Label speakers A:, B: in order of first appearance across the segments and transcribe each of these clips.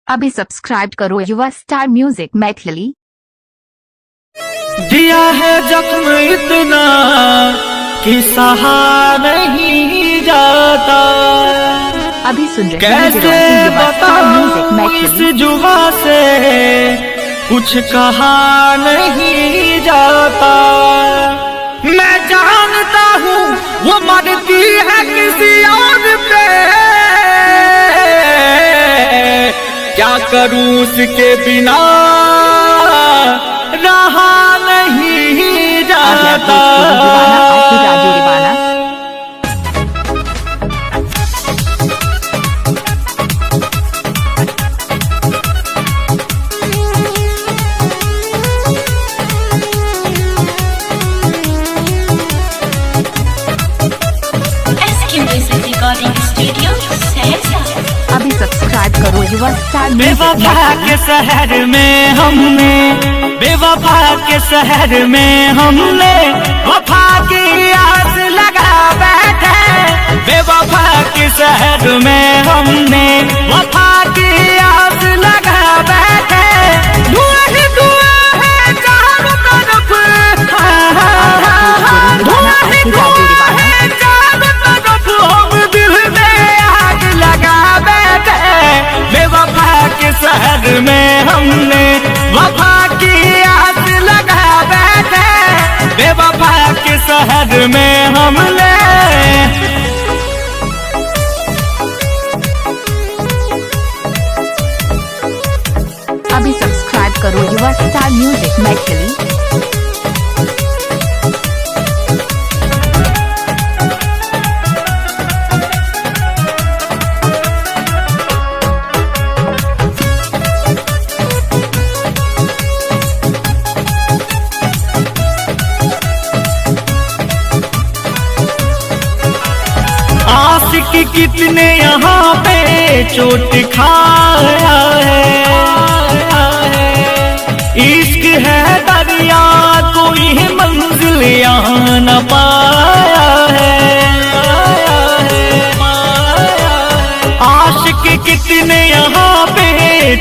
A: अभी सब्सक्राइब करो युवा स्टार म्यूजिक मैथिली।
B: दिया है जख्म इतना कि सहा नहीं जाता।
A: अभी सुन रहे हैं
B: कैसे
A: युवा स्टार म्यूजिक
B: बताऊं इस
A: मैथिली।
B: जुबा से कुछ कहा नहीं जाता। मैं जानता हूँ वो मरती है किसी और पे, क्या करूँ उसके बिना रहा नहीं
A: अगला
B: जाता।
A: भोजपुरी दीवाना आरती राजू दीवाना।
C: SK Music Recording Studio, Saharsa.
A: अभी सब्सक्राइब करो युवा स्टार म्यूजिक
B: बेवफा
A: मैथिली।
B: के शहर में हमने, बेवफा के शहर में हमने वफा की आस लगा बैठे। बेवफा के शहर में हमने वफा की आस लगा बैठे। धुआं ही धुआं है चारों तरफ,
A: अगला भोजपुरी दीवाना
B: धुआं ही
A: आरती राजू
B: धुआं
A: दीवाना।
B: है चारों तरफ, हम दिल में आग लगा बैठे। बेवफा के शहर में हमने वफा की आस लगा बैठे। बेवफा के शहर में हमने।
A: अभी सब्सक्राइब करो युवा स्टार म्यूजिक मैथिली।
B: आशिक कितने यहाँ पे चोट खाया है, इश्क है दरिया कोई मंजिल यहाँ न पाया है। आशिक कितने यहाँ पे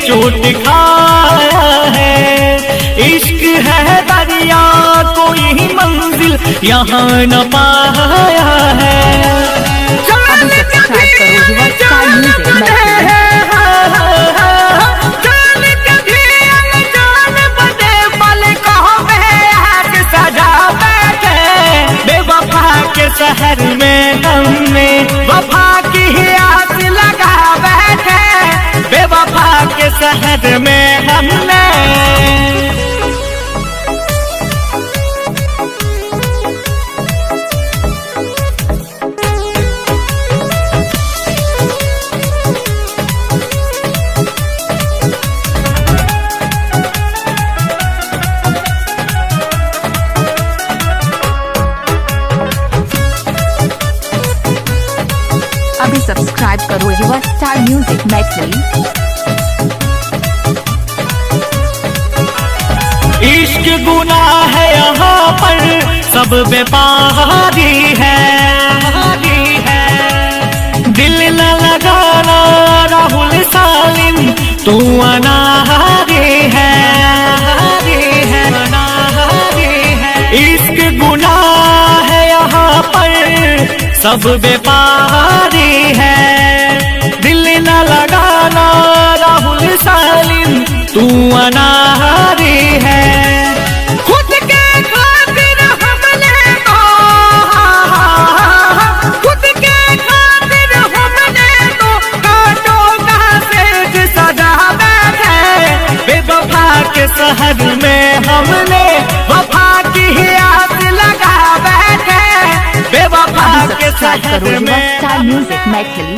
B: चोट खाया है, इश्क है दरिया कोई मंजिल यहाँ न पाया है।
A: अभी सब्सक्राइब करो युवा स्टार म्यूजिक मैथिली।
B: बेवफा के शहर में हमने वफा की आस लगा बैठे। बेवफा के शहर में हमने।
A: अभी सब्सक्राइब करो युवा स्टार म्यूजिक मैथिली।
B: इश्क गुनाह है यहाँ पर सब बेपारी है, दिल न लगाना राहुल सालिम तू अनाहारी है। इश्क गुनाह है यहाँ पर सब बेपारी है, दिल न लगाना राहुल सालिम तू अनाहारी है। खुद के खातिर हमने तो, खुद के खातिर हमने तो कांटों का सेज सजा बैठे। बेवफा के शहर में हमने वफा की आस लगा बैठे। बेवफा
A: अभी
B: के
A: सब्सक्राइब
B: शहर
A: करो युवा
B: में
A: स्टार म्यूजिक मैथिली।